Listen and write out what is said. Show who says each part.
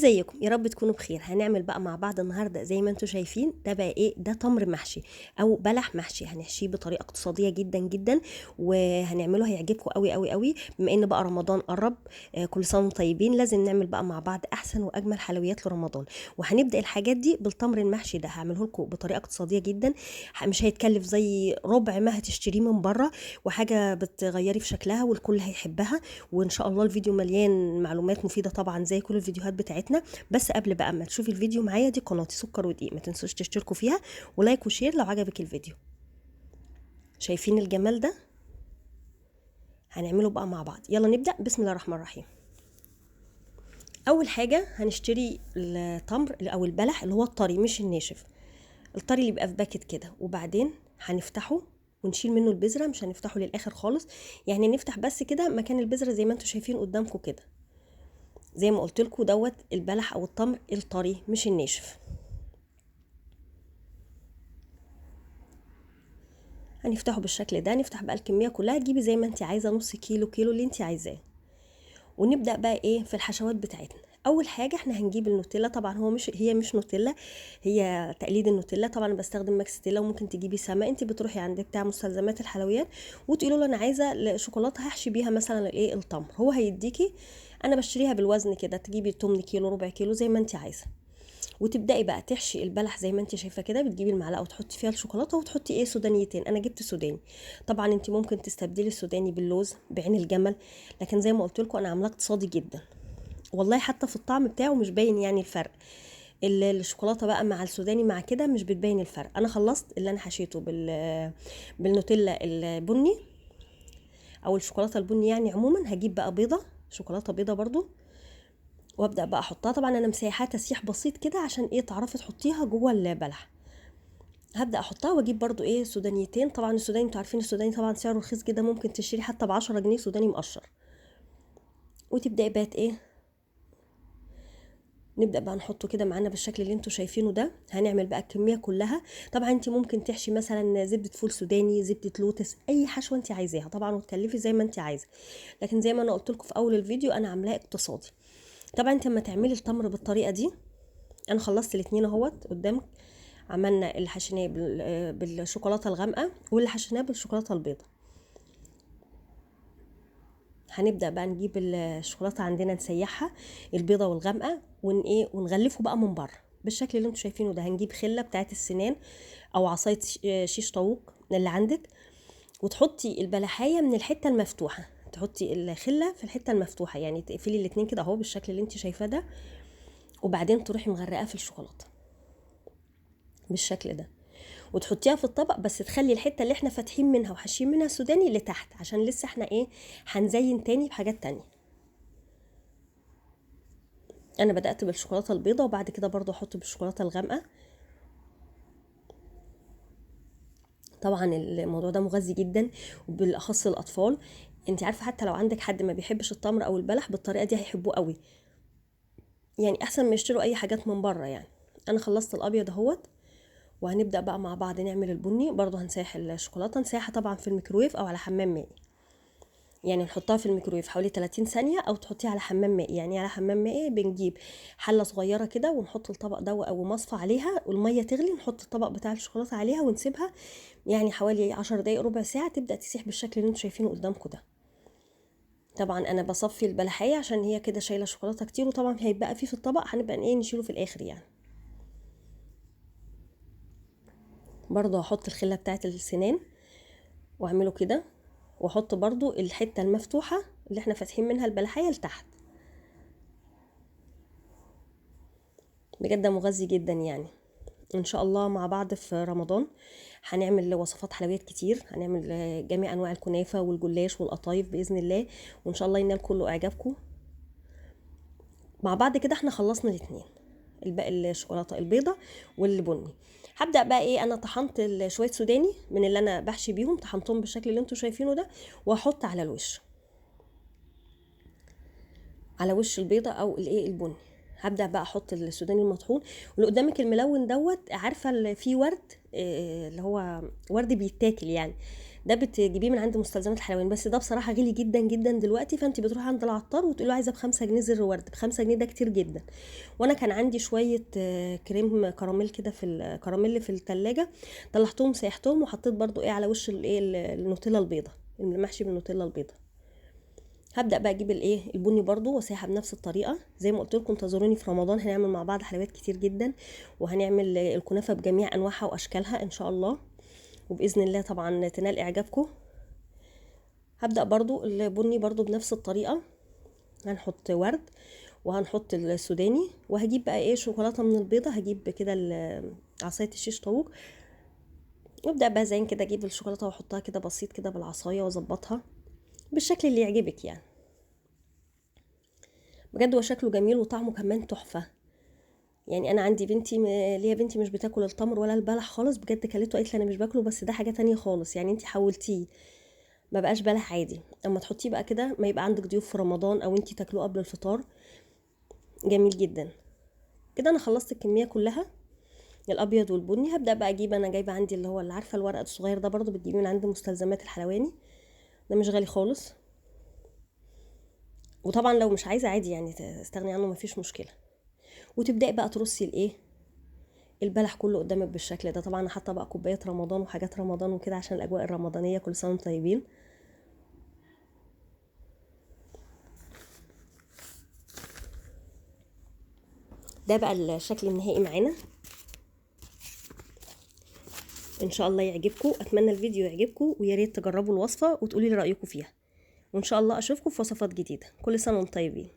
Speaker 1: ازيكم؟ يا رب تكونوا بخير. هنعمل بقى مع بعض النهارده زي ما انتم شايفين ده بقى ايه؟ ده تمر محشي او بلح محشي. هنحشيه بطريقة اقتصادية جدا جدا، وهنعمله هيعجبكم قوي قوي قوي. بما ان بقى رمضان قرب، كل سنة وانتم طيبين، لازم نعمل بقى مع بعض احسن واجمل حلويات لرمضان. وهنبدا الحاجات دي بالتمر المحشي ده. هعمله لكم بطريقة اقتصادية جدا، مش هيتكلف زي ربع ما هتشتريه من بره، وحاجه بتغيري في شكلها والكل هيحبها. وان شاء الله الفيديو مليان معلومات مفيدة طبعا زي كل الفيديوهات بتاعتنا. بس قبل بقى ما تشوفي الفيديو معايا، دي قناتي سكر ودقيق، ما تنسوش تشتركوا فيها و like و share لو عجبك الفيديو. شايفين الجمال ده؟ هنعمله بقى مع بعض. يلا نبدأ. بسم الله الرحمن الرحيم. اول حاجة هنشتري التمر او البلح اللي هو الطري مش الناشف، الطري اللي بيبقى في باكت كده. وبعدين هنفتحه ونشيل منه البذرة، مش هنفتحه للاخر خالص، يعني نفتح بس كده مكان البذرة زي ما انتم شايفين قدامكم كده. زي ما قلت لكم دوت البلح او التمر الطري مش الناشف. هنفتحه بالشكل ده. نفتح بقى الكمية كلها، تجيبي زي ما انت عايزه، نص كيلو، كيلو، اللي انت عايزاه. ونبدا بقى ايه في الحشوات بتاعتنا. اول حاجة احنا هنجيب النوتيلا. طبعا هو مش، هي مش نوتيلا، هي تقليد النوتيلا. طبعا بستخدم ماكستيلا، وممكن تجيبي سما. انت بتروحي عند بتاع مستلزمات الحلويات وتقولي له انا عايزه شوكولاتة هحشي بيها مثلا الايه التمر، هو هيديكي. انا بشتريها بالوزن كده، تجيبي 8 كيلو، ربع كيلو، زي ما انت عايزه. وتبداي بقى تحشي البلح زي ما انت شايفه كده. بتجيبي المعلقة وتحطي فيها الشوكولاتة وتحطي ايه سودانيتين. انا جبت سوداني، طبعا انت ممكن تستبدلي السوداني باللوز بعين الجمل، لكن زي ما قلت لكم انا عاملاه اقتصادي جدا والله، حتى في الطعم بتاعه مش باين يعني الفرق. الشوكولاتة بقى مع السوداني مع كده مش بتبين الفرق. انا خلصت اللي انا حشيته بالنوتيلا البني او الشوكولاتة البني يعني عموما. هجيب بقى بيضة، شوكولاتة بيضة برضو، وابدا بقى احطها. طبعا انا مسيحاها تسيح بسيط كده عشان ايه تعرفي تحطيها جوه البلح. هبدا احطها واجيب برضو ايه سودانيتين. طبعا السوداني انتوا عارفين السوداني طبعا سعره رخيص جدا، ممكن تشتري حتى ب10 جنيه سوداني مقشر. وتبداي بقى ايه، نبدا بقى نحطه كده معانا بالشكل اللي انتوا شايفينه ده. هنعمل بقى الكمية كلها. طبعا انت ممكن تحشي مثلا زبدة فول سوداني، زبدة لوتس، اي حشوه انت عايزاها طبعا، وتكلفي زي ما انت عايزه. لكن زي ما انا قلت لكم في اول الفيديو انا عاملاه اقتصادي. طبعا انت لما تعملي التمر بالطريقة دي، انا خلصت الاتنين اهوت قدامك. عملنا اللي حشيناه بالشوكولاته الغامقه واللي حشيناه بالشوكولاته البيضاء. هنبدا بقى نجيب الشوكولاتة عندنا نسيحها البيضة والغامقه، ون ايه ونغلفه بقى من بره بالشكل اللي انتم شايفينه ده. هنجيب خله بتاعه السنان او عصاية شيش طاووق اللي عندك، وتحطي البلحايه من الحتة المفتوحة، تحطي الخلة في الحتة المفتوحة، يعني تقفلي الاتنين كده اهو بالشكل اللي انت شايفاه ده. وبعدين تروحي مغرقاه في الشوكولاتة بالشكل ده، وتحطيها في الطبق، بس تخلي الحتة اللي احنا فاتحين منها وحاشين منها السوداني لتحت، عشان لسه احنا ايه هنزين تاني بحاجات تانية. انا بدأت بالشوكولاته البيضاء، وبعد كده برضو احط بالشوكولاته الغامقه. طبعا الموضوع ده مغذي جدا، وبالاخص الاطفال. انت عارفه حتى لو عندك حد ما بيحبش التمر او البلح بالطريقة دي هيحبوه قوي، يعني احسن ما يشتروا اي حاجات من بره. يعني انا خلصت الابيض اهوت، وهنبدا بقى مع بعض نعمل البني. برضو هنسيح الشوكولاتة، نسيحها طبعا في الميكرويف او على حمام مائي، يعني نحطها في الميكرويف حوالي 30 ثانية او تحطيها على حمام مائي. يعني على حمام مائي بنجيب حله صغيرة كده ونحط الطبق ده او مصفى عليها، والمية تغلي نحط الطبق بتاع الشوكولاتة عليها ونسيبها يعني حوالي 10 دقايق ربع ساعة، تبدا تسيح بالشكل اللي انتم شايفينه قدامكم ده. طبعا انا بصفي البلحيه عشان هي كده شايله شوكولاتة كتير، وطبعا هيبقى فيه في الطبق هنبقى ايه نشيله في الاخر. يعني برضو هحط الخلة بتاعت السنان واعمله كده، واحط برضو الحتة المفتوحة اللي احنا فاتحين منها البلحيه لتحت. بجد مغذي جدا. يعني ان شاء الله مع بعض في رمضان هنعمل وصفات حلويات كتير، هنعمل جميع انواع الكنافه والجلاش والقطايف باذن الله، وان شاء الله ينال كله اعجابكم. مع بعض كده احنا خلصنا الاتنين، الباقي الشوكولاتة البيضة والبني. هبدا بقى ايه، انا طحنت شوية سوداني من اللي انا بحشي بيهم، طحنتهم بالشكل اللي انتم شايفينه ده، واحط على الوش، على وش البيضة او الايه البني. هبدا بقى احط السوداني المطحون. واللي قدامك الملون دوت، عارفه اللي فيه ورد، اللي هو ورد بيتاكل يعني، ده بتجيبيه من عند مستلزمات الحلواني، بس ده بصراحة غالي جدا جدا دلوقتي. فانت بتروحي عند العطار وتقولي له عايزه ب5 جنيه زر ورد، ب5 جنيه ده كتير جدا. وانا كان عندي شوية كريم كراميل كده في الكراميل في التلاجة، طلعتهم سيحتهم وحطيت برضو ايه على وش الايه النوتيلا البيضة، المحشي بالنوتيلا البيضة. هبدا بقى اجيب الايه البني برضو واسيحها بنفس الطريقة زي ما قلت لكم. انتظروني في رمضان، هنعمل مع بعض حلويات كتير جدا، وهنعمل الكنافه بجميع انواعها واشكالها ان شاء الله، وباذن الله طبعا تنال اعجابكم. هبدا برضو البني برضو بنفس الطريقة، هنحط ورد وهنحط السوداني، وهجيب بقى ايه شوكولاتة من البيضة، هجيب كده عصاية الشيش طاووق، وابدا بقى زين كده، اجيب الشوكولاتة واحطها كده بسيط كده بالعصايه واظبطها بالشكل اللي يعجبك يعني. بجد هو شكله جميل وطعمه كمان تحفة يعني. انا عندي بنتي ليا بنتي مش بتاكل التمر ولا البلح خالص، بجد كلته قالت لي انا مش باكله، بس ده حاجة تانية خالص يعني، انت حولتيه ما بقاش بلح عادي. اما تحطيه بقى كده ما يبقى عندك ضيوف في رمضان او انت تاكلوه قبل الفطار، جميل جدا كده. انا خلصت الكمية كلها الابيض والبني. هبدا بقى اجيب، انا جايبه عندي اللي هو اللي عارفه الورق الصغير ده برضو بتجيبيه من عند مستلزمات الحلواني، ده مش غالي خالص، وطبعا لو مش عايزه عادي يعني تستغني عنه مفيش مشكلة. وتبداي بقى ترصي الايه البلح كله قدامك بالشكل ده. طبعا انا حاطه بقى كوبايات رمضان وحاجات رمضان وكده عشان الاجواء الرمضانية، كل سنة وانتم طيبين. ده بقى الشكل النهائي معانا، ان شاء الله يعجبكم. اتمنى الفيديو يعجبكم، ويا ريت تجربوا الوصفة وتقولي لي رايكم فيها، وان شاء الله اشوفكم في وصفات جديدة. كل سنة وانتم طيبين.